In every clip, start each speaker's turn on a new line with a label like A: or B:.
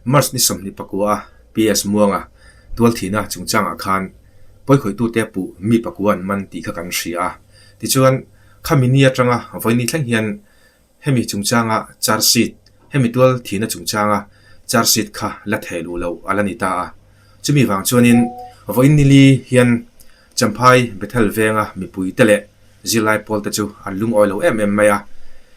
A: March ni 24 a PS Muanga tualthihna chungchangah khan pawikhawitute puh mi pakua an man tih kha kan hria a. Tichuan, khami ni atanga vawiin ni thleng hian Hemi chungchanga charge sheet, hemi tual thihna chungchanga charge sheet kha la theh luh loh a la ni ta a. Chumi vang chuanin vawiin nili hian Champhai Bethel venga mipuite leh zirlai pawlte chu an lungawi lo em em mai a.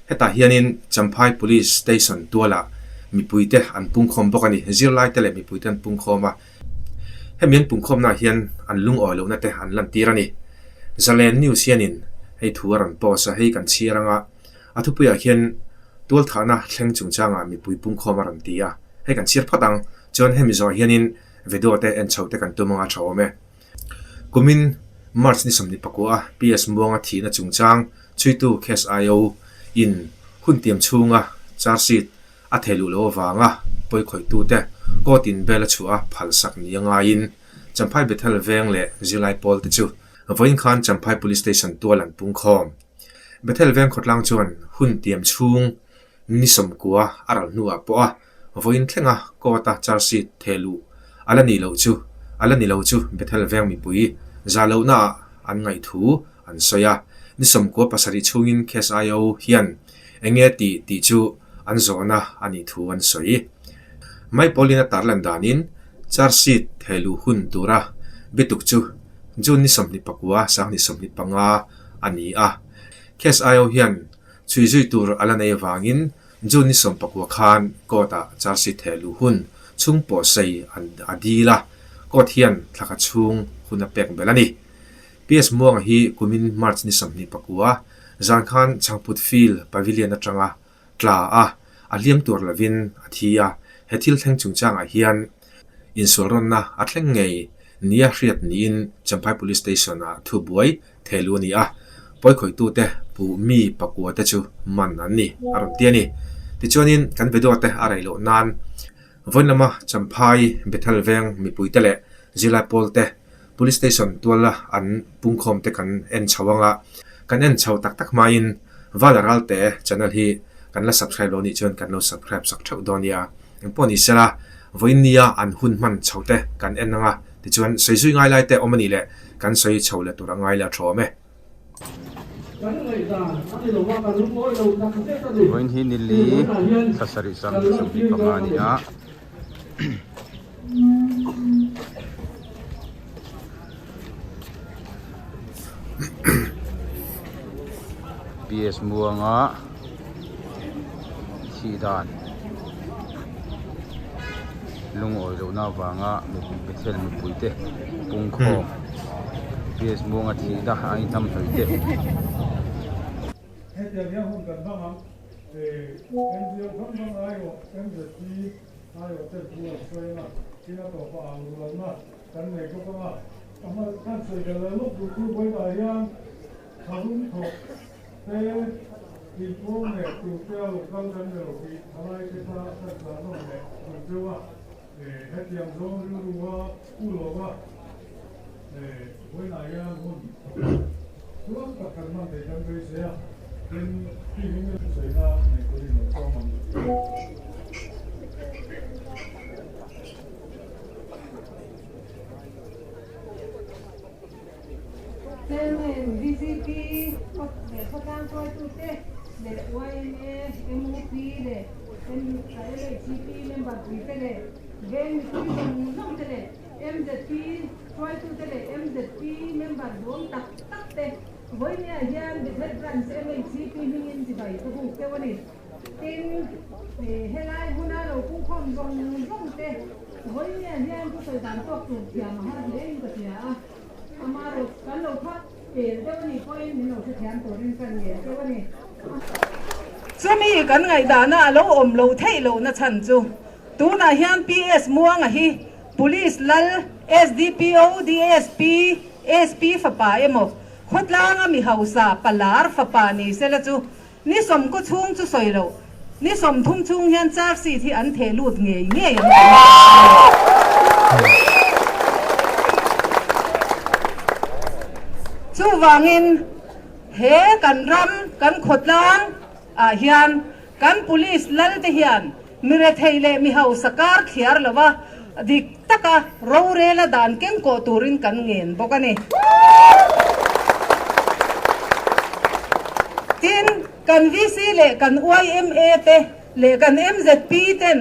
A: Hetah hianin Champhai Police Station tualah mipuite an pungkhawm bawk a ni. Zirlaite leh mipuite an pungkhawm a. Hemi an pungkhawmnaah hian an lungawi lohna te an lantir a ni. Zalen News hianin hei thu a rawn post a, hei kan chhiar anga A thupuiah hian tualthahna thleng chungchangah mipui pungkhawm a rawn ti a, hei kan chhiar phawt ang. Chuan hemi zawh hianin video te en chho te kan tum anga tha awm e. Kumin March ni 24 a PS Muanga thihna chungchang chhuitu case IO in hun tiam chhunga charge sheet a thei luh loh avanga pawikhawih tute court in bail a chhuah a phalsak ni a ngaiin Champhai Bethel veng leh zirlai pawl te chu vawiin khan Champhai Police Station tual an pungkhawm. Bethel veng khawtlang chuan hun tiam chhung ni 90 a ral hnuah pawh a vawiin thlenga court-a charge sheet theh luh a la nih loh chu a la ni lo chu Bethel veng mipui za lohnaah an ngaih thu an sawi a. Ni 97 chhungin case IO hian eng nge tih tih chu an zawhna a nih thu an sawi. Maipawlin a tarlan danin charge sheet theh luh hun tura bituk chu June ni 29 sang ni 25 a ni a. Case IO hian chhui zui tur a la nei avangin June ni 19 khan court-ah charge sheet theh luh hun chhung pawh sei an a dil a, court hian thlakhat chhung hun a pek belh a ni. PS Muanga hi kumin March ni 29 zan khan Changput Field Pavilion atanga tla a, a hliam tur lovin a thi a, he thil thleng chungchangah hian insualrawnna a thleng ngei nia hriat niin Champhai Police Station-ah thu buai theh luh a ni a, pawikhawitute puh mi pakua te chu man an ni a rawn ti a ni. Tichuanin kan video te a rei loh nan vawiin lama Champhai Bethel veng mipuite leh zirlai pawl te Police Station tuala an pungkhawm te kan en chho anga, kan en chho tak tak hmain Vala Ralte channel hi kan la subscribe lo nih chuan kan lo subscribe sak theuh dawn nia. Engpawh ni sela, vawiin nia an hun hman chho te kan en anga, tichuan sawi zui ngai lai te awm a nih leh kan sawi chho leh tur a ngai la thu awm e.
B: Vawiin hi nili thla sarih sang 25 a ni a. PS Muanga thih dan lungawi lohna avanga Bethel mipui te pungkhawm PS Muanga thihna a inhnam hlawih te.
C: Chairman, bjp leh khawtlang hruaitute leh yma, mup leh LHCP member puite leh veng mipui zawng zawng te leh MZP hruaitute leh MZP member duang tak tak te vawinia hian Bethel Branch MHCP hmingin chibai ka buk deuh a ni. Tin, helai hmuna lo pungkhawm zawng zawng te vawinia hian thusawi dan tawk tur thiam a har hle in ka hria a, amarawh kan lo phak pel deuh a nih pawhin min lo hrethiam turin ka ngen deuh a ni. Chumi kan ngaihdahna a lo awm lo theih lohna chhan chu tunah hian PS Muanga hi Police lal, SDPO, DSP, SP fapa emaw khawtlanga mi hausa palar fapa ni sela chu Ni 90 chhung chu sawi loh, ni 30 chhung hian charge sheet hi an theh lut ngei ngei ang tih a ni. Chuvangin he kan ram, kan khawtlang ah hian kan police lal te hian Mi rethei leh mi hausa kar thliar lova dik taka rorela dan kengkawh turin kan ngen bawk a ni. Tin, kan VC leh kan yma te leh kan mzp ten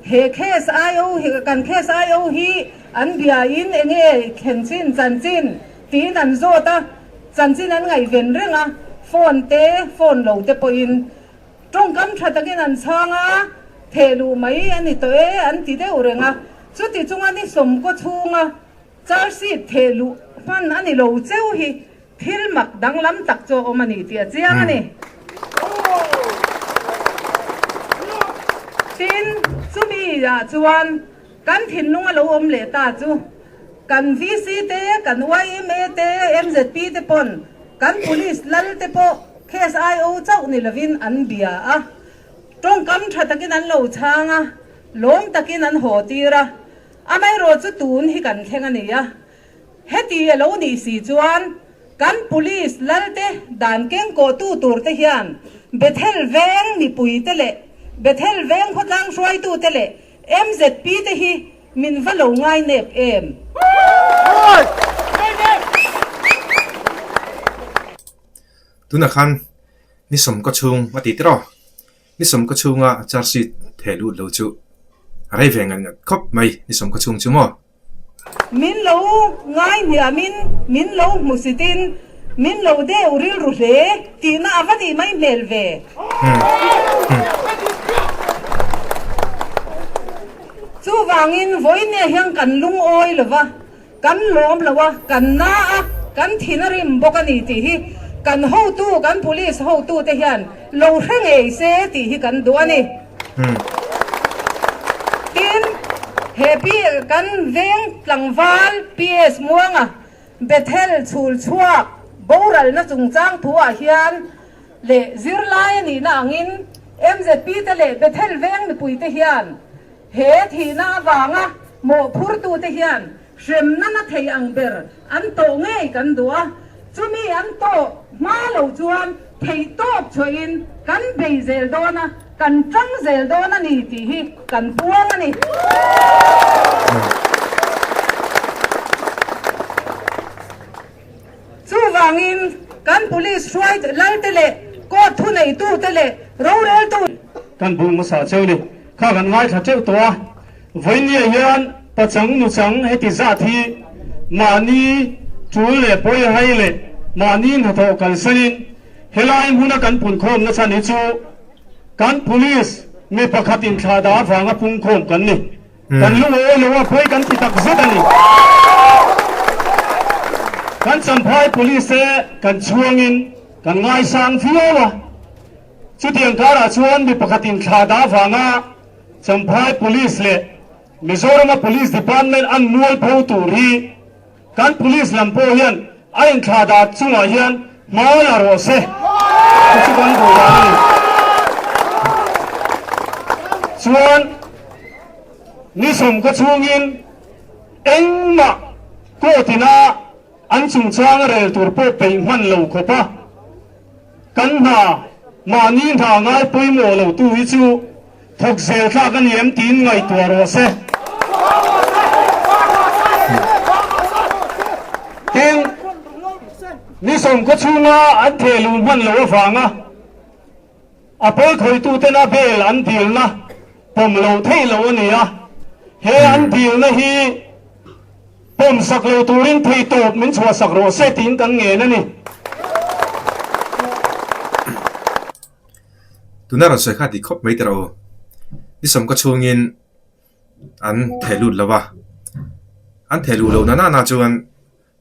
C: he case IO hi kan case IO hi an biain enge thlen chin chanchin tiin an zawt a, chanchin an ngaihven reng a, phone te phone lo te pawhin Tawngkam tha takin an chhang a, theh luh mai a ni tawh e an ti deuh reng a. Chuti chunga ni sawmkaw chhunga charge sheet theh luh hman a ni lo cheu hi thil mak danglam tak chu a awm a ni tih a chiang a ni. Tin, chumi ah chuan kan thinlung a lo awm leh ta chu kan VC te, kan yma te, mzp te pawn kan police lal te pawh Case IO chauh ni lovin an bia a, tawngkam tha takin an lo chhang a, lawm takin an haw tir a, amaherawh chu tun hi kan thleng a ni a. Heti a lo nih si chuan kan Police lalte dan kengkawhtu tur te hian Bethel veng mipuite leh Bethel veng khawtlang hruaitute leh MZP te hi min va lo ngai nep em?
A: Tunah khan ni sawmkaw chhung a ti tiraw? Ni sawmkaw chhunga charge sheet theh lut lo chu a rei ve ngat ngat khawp mai ni sawmkaw chhung chu maw?
C: Min lo ngai hniamin, min lo hmusitin, min lo deuh rilru hle tihna a va nih mai hmel ve. Chuvangin vawinia hian kan lungawi lo va. Kan lawm lo a, kan na a, kan thin a rim bawk a ni tih hi kan hotu, kan police hotute hian lo hre ngei se tih hi kan duh a ni. Tin, he pi kan veng tlangval PS Muanga Bethel chhul chhuak boralna chungchang thuah hian leh zirlai a nihna angin MZP te leh Bethel veng mipuite hian He thihna avanga mawhphurtute hian hremna na thei ang ber an tawh ngei kan duh a, chumi an tawh hma lo chuan theihtawp chhuahin kan bei zel dawn a, kan tang zel dawn a ni tih hi kan puang a ni. Chuvangin kan police hruai lalte leh court thuneitute leh roreltu.
D: Kan bul hmasa cheu ni. Kha kan ngaithla teuh tawh a, vawinia hian pachang nuchang heti zat hi mahni tul leh pawi hai leh mahni hnathawh kalsanin helai hmuna kan punkhawm nachhan hi chu kan police mi pakhat inthlahdah avanga pungkhawm kan ni. Kan lungawi lo a, pawi kan ti tak zet a ni. Kan Champhai Police te kan chhuangin kan ngaisang viau a. Chutiang karah chuan mi pakhatin thla dah avanga Champhai Police leh Mizorama Police Department an mual pho tur hi kan Police lam pawh hian a inthlah dah chungah hian hma la rawh se chu chu kan duh dan a ni. Chuan ni sawmkaw chhungin engmah court ina an chungchanga rel tur pawh peih hman lo khawp a. Kan hna, mahni hna ngai pawimawh lo tu hi chu thawk zel thlak a ni em tiin ngaihtuah rawh se. Tin, ni sawmkaw chhunga an theh luh hman loh avanga a pawi khawitutena bail an dilna pawm loh theih loh a ni a, he an dilna hi Pawm sak lo turin theihtawp min chhuah sak rawh se tiin kan ngen a ni.
A: Tuna rawn sawi kha ti khawp mai teh rawh u. Ni sawmkaw chhungin an theh lut lo a, an theh luh loh na nana chuan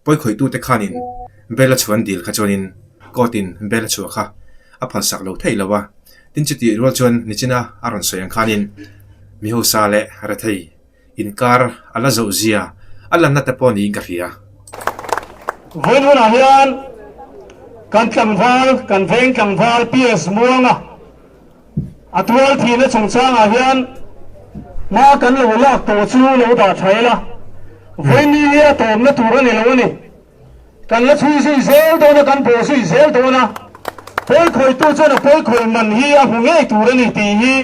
A: pawi khawihtute khanin bel a chhuah an dil kha chuanin court in bel a chhuah kha a phal sak lo thei lo a. Tin chutih rual chuan nichina a rawn sawi ang khanin mi hausa leh rethei Inkar a la zoh zia a lanna te pawh niin ka hria.
D: Vawiin hunah hian kan tlangval, kan veng tlangval PS Muanga a tual thihna chungchangah hian hma kan lo lak tawh chu lo dah tha ila, vawiin ni hi a tawpna tur a ni lo a ni. Kan la chhui zui zel dawn a, kan bawh zui zel dawn a, pawi khawitu chuan a pawi khawi man hi a hmu ngei tur a ni tih hi.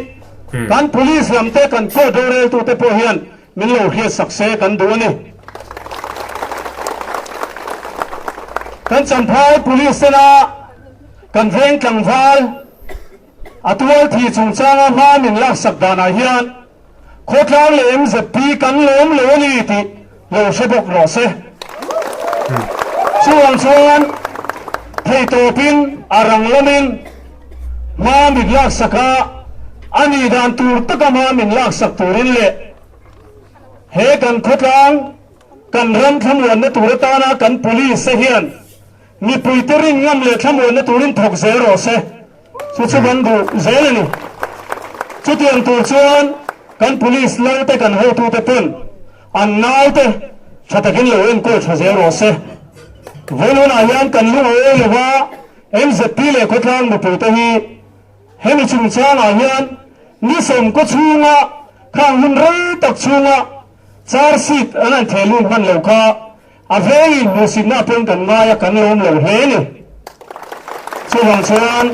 D: Kan police lam te kan court roreltute pawh hian min lo hriatsak se kan duh a ni. Kan Champhai police tena kan veng tlangval a tual thi chungchanga hma min laksak danah hian Khawtlang leh MZP kan lawm lo a ni tih lo hre bawk rawh se. Chuvang chuan theihtawpin a rang lamin hma min laksak a, a nih dan tur taka hma min laksak turin leh he kan khawtlang kan ram thlamuanna tur atana kan police te hian mipuite rin ngam leh thlamuanna turin thawk zel rawh se. Chu chu kan duh zel a ni. Chutiang tur chuan kan police lal te kan hotute pawn an naute tha takin lo enkawl tha zel rawh se. Vawiin hunah hian kan lungawi lova MZP leh khawtlang mipuite hi hemi chungchangah hian ni sawmkaw chhunga khang hun rei tak chhunga charge sheet an han theh lut hman lo kha A vengin hmuhsitna pawn kan ngai a, kan lawm lo hle a ni. Chuvang chuan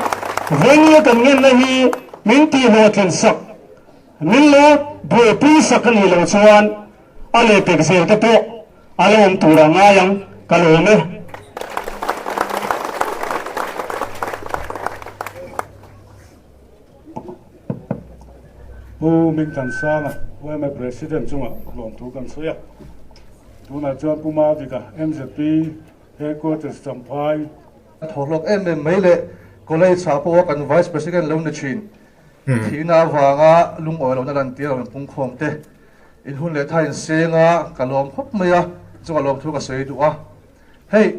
D: vengia kan ngenna hi min tihhlawhtlin sak, min lo buaipui sak a nih loh chuan a lehpek zel te pawh a la awm tur a ngai ang, ka lawm e.
E: Pu Mingthansanga, yma President chungah lawmthu kan sawi a. Tunah chuan Pu Mavika, MZP Headquarters Champhai,
F: A thaw hlawk em em mai leh College ah pawha kan Vice President lo ni thin thihna avanga lungawi lohna lantir a rawn pungkhawm te in hun leh tha inseng a, ka lawm khawp mai a, chungah lawmthu ka sawi duh a. Hei.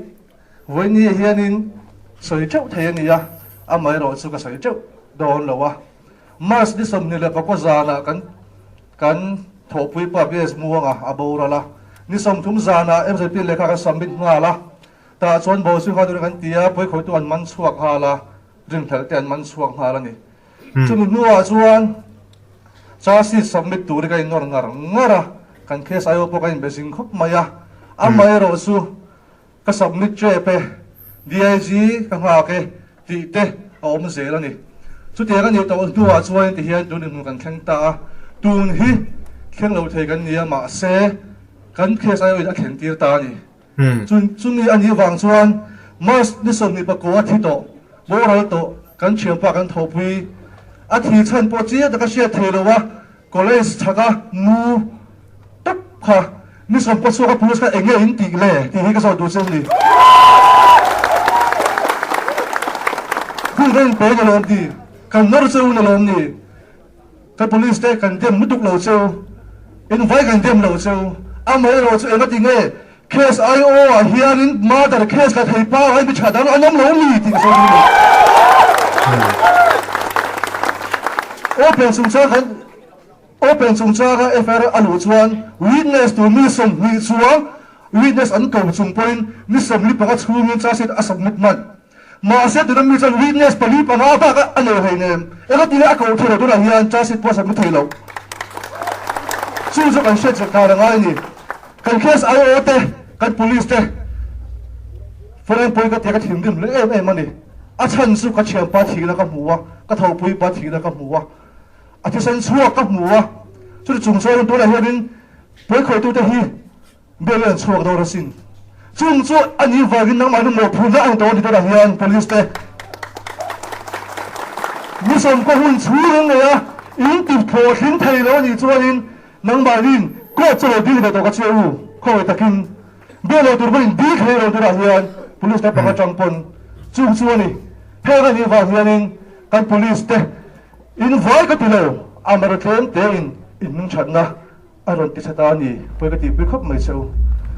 F: Vawiini hianin sawi teuh thei a ni a, amaherawh chu ka sawi teuh dawn lo a. March ni 24 zanah kan kan thawhpui pa BS Muanga a boral a, ni 30 zanah MZP lehkha kan submit nghal a, tah chuan Bawlsui nghal turin kan ti a, pawikhawihtu an man chhuak nghal a, rinhlelh te an man chhuak nghal a ni. Chumi hnuah chuan charge sheet submit turin ka innawr ngar ngar a, kan case IO pawh ka inbe zing khawp mai a, amaherawh chu Ka submit tep e, DIG ka nghak e tih te a awm zel a ni. Chutiang a nih tawh hnuah chuan tihian tun inhmun kan thleng ta a, tun hi thleng lo thei kan ni a mahse kan case aiawhin a thlen tir ta a ni. Chumi a nih vang chuan March ni 24 a thi tawh, boral tawh kan thianpa kan thawhpui a thi chhan pawh chiang taka hriat thei lo a, College chhaka mu tawp kha ni sawmkaw chhuaka police kha eng nge in tih le tih hi ka zawt duh che ni. Hun ka inpe ni lawm ti, kan nawr cheu ni lawm ni, kan police te kan dem lutuk lo cheu, in vai kan dem lo cheu, amaherawh chu enga ti nge Case IO ah hianin murder case la thei pa ai mi tha dang an awm lo mi tih ka sawi duh a ni. Open chungchang kan Open chungchanga FIR a luh chuan witness tur mi 20 chuang witness an ko chung pawhin ni 45 chhungin charge sheet a submit hman. Mahse tuna mi chuan witness pali panga bak a nei hleinem. Engati a koh thei lo tunah hian charge sheet pawh a submit thei lo. Chu chu kan hriat chak dan a ngai a ni. Kan case IO te, kan police te foreign pawi ka tia ka thinrim hle em em a ni. A chhan chu ka thianpa thihna ka hmu a, ka thopuipa thihna ka hmu a, a thisen chhuak ka hmu a. Chuti chung chuan tunah hianin pawikhawitute hi Biak in an chhuak dawn asin. Chung chu a nih vangin nangmah hi mawhphurhna a ni tawh a ni tunah hian police te ni sawmkaw hun chhung an nei a, in ti hlawhtling thei lo a nih chuanin nangmahniin court chu lo dil ve tawh ka che u khawngaih takin biak lo tur pawhin dil thei lo tunah hian police naupang atang pawn chung chu a ni. Heng a nih vang hianin kan police te in vai ka ti lo, amaherawhchu tlem tein in hmingthatna A rawn ti tha ta a ni, pawi ka tihpui khawp mai che u.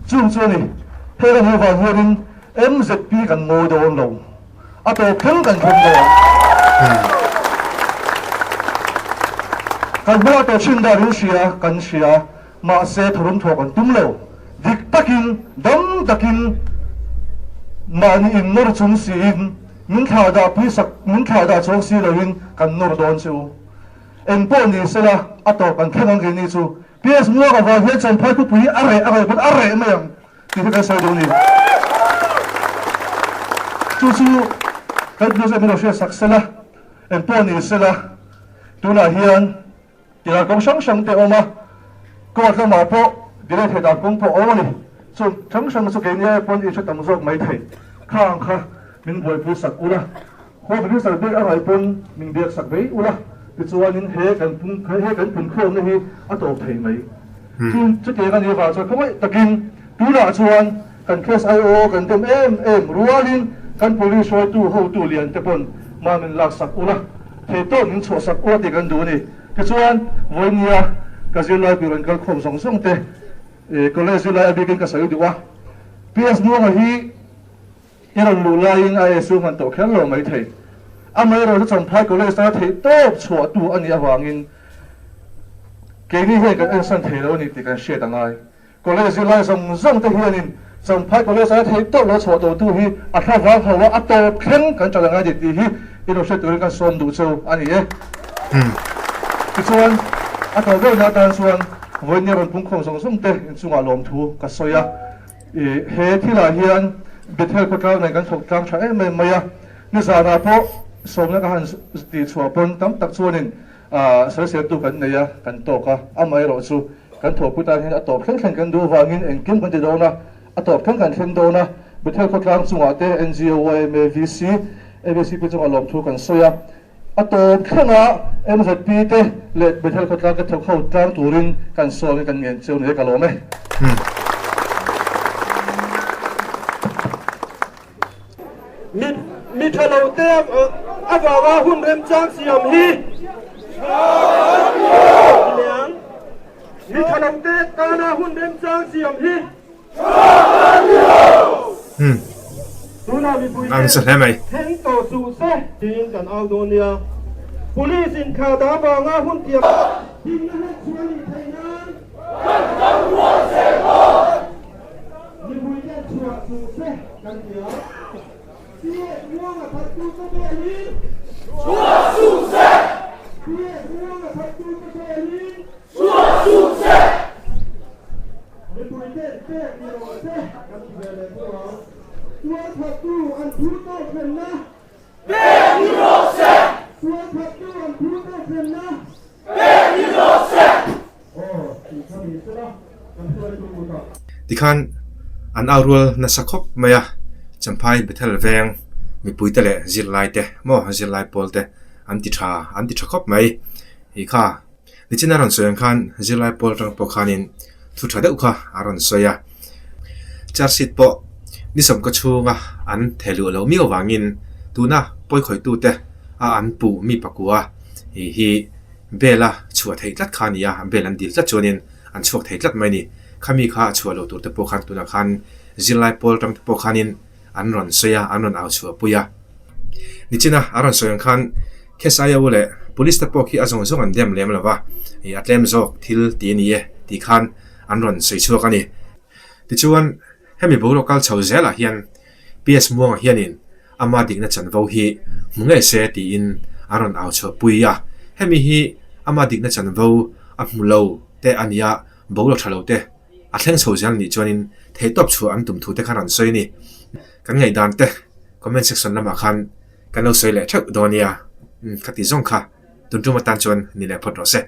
F: Chung chu a ni, heng a nih avang hianin MZP kan ngawi dawn lo, a tawp thleng kan thleng dawn. Kan hmangah tawh thin dan in hria, kan hria, mahse tharum thawh kan tum lo. Dik takin, dam takin mahni in nawr chung siin min thlah dah pui sak, min thlah dah chuang si loin kan nawr dawn che u. Eng pawh ni sela, a tawp kan thleng ang keini chu. PS Muak avang hian Champhai khawpui hi a reh a ngaih pawn a reh mai ang tih hi kan sawi duh a ni. Chu chu kan Plus em erawh hriat sak sela, eng pawh ni sela, tunah hian. Tihdan kawng hrang hrang te a awm a, court lamah pawh delay theih dan kawng pawh a awm a ni. Chung hrang hrang chu keini ai pawn i hre tam zawk mai thei. Kha ang kha min buaipui sak ula, Home Minister biak a ngaih pawn min biak sak mai ula, tichuanin he kan pung he kan punkhawmna hi a tawp thei mai. Chun chutiang a nih avang chuan khawngaih takin tunah chuan kan case IO kan dem em em rualin kan police hruaitu hotu lian te pawn mah min lak sak ula, theihtawp min chhuah sak ula tih kan duh a ni. Tichuan vawinia ka zirlai pui rawn kal khawm zawng zawng te college zirlai a bikin ka sawi duh a, PS Muanga hi I rawn luh laiin a ASU hman tawh kher lo mai thei. Amaherawhchu chu Champhai College tana theih tawp chhuahtu a nih avangin keini hian kan ensan thei lo a ni tih kan hriat a ngai. College zirlai zawng zawng te hianin Champhai College tana theih tawp lo chhuah tawhtu hi a thla vang ho a, a tawp thleng kan ṭan a ngai tih tih hi i rawn hriat turin kan sawm duh cheu a ni e. Tichuan, a tawp deuhna atan chuan vawinia rawn pungkhawm zawng zawng te inchungah lawmthu ka sawi a. He thilah hian Bethel khawtlang nen kan thawk tlang tha em em mai a, nizanah pawh sawmna ka han tih chhuah pawn tam tak chuanin sawiseltu kan nei a, kan tawk a, amaherawhchu kan thawhpui tan hian a tawp thleng thleng kan duh avangin engkim kan ti dawn a, a tawp thleng kan thleng dawn a, Bethel khawtlang chungah te NGO, yma, VC, ABCP chungah lawmthu kan sawi a. A tawp thlengah MZP te leh Bethel khawtlang te thawk ho tlang turin kan sawmin kan ngen cheu ni e ka lawm e.
G: Mi tha lo te avanga hun remchang siam hi Mi tha lo te tana hun remchang siam hi
A: An sa hle mai.
G: Thleng tawh suh se tiin kan au dawn nia. Police in thla dah vanga hun tiam. Dinna hlet chhuah a nih theih nan. Kan kan rual se maw? Mipui ten chhuah suh se kan ti a. PS Muanga thattute velin. Chhuah suh se! PS Muanga thattute velin. Chhuah suh se! Mipui ten pek ni rawh se kan ti ve leh bawk ang. Tualthattu an phu tawk thlenna. Pek ni rawh se! Tualthattu an phu tawk thlenna. Pek ni rawh se! Aw, tih kha ni sela kan hruaitu kutah.
A: Tikhan an au rual nasa khawp mai a, Champhai Bethel veng mipuite leh zirlaite maw zirlai pawlte an ti tha an ti tha khawp mai. Ih kha Nichin a rawn sawi ang khan zirlai pawl atang pawh khanin thu tha deuh kha a rawn sawi a, charge sheet pawh ni sawmkaw chhunga an theh luh loh miau vangin tuna pawikhawitute a an puh mi pakua ih hi bail a chhuah theih tlat kha a ni a, bail an dil tlat chuanin an chhuak thei tlat mai a ni. Khami kha a chhuah loh tur te pawh khan tunah khan zirlai pawl atang te pawh khanin an rawn sawi a, an rawn au chhuah pui a. Nichina a rawn sawi ang khan case aia u leh police te pawh khi a zawng zawng an dem lem lo va, ih a tlem zawk thil ti a ni e tih khan an rawn sawi chhuak a ni. Tichuan hemi boruak kal chho zelah hian PS Muanga hianin ama dikna chanvo hi hmu ngei se tiin an rawn au chhuah pui a, hemi hi ama dikna chanvo a hmu lo te a nia boruak tha lo te a thleng chho zel nih chuanin theihtawp chhuah an tum thu te khan an sawi a ni. Kan ngaihdan te comment section lamah khan kan lo sawi leh theuh dawn nia, ka ti zawng kha tun tum atan chuan ni leh phawt rawh se.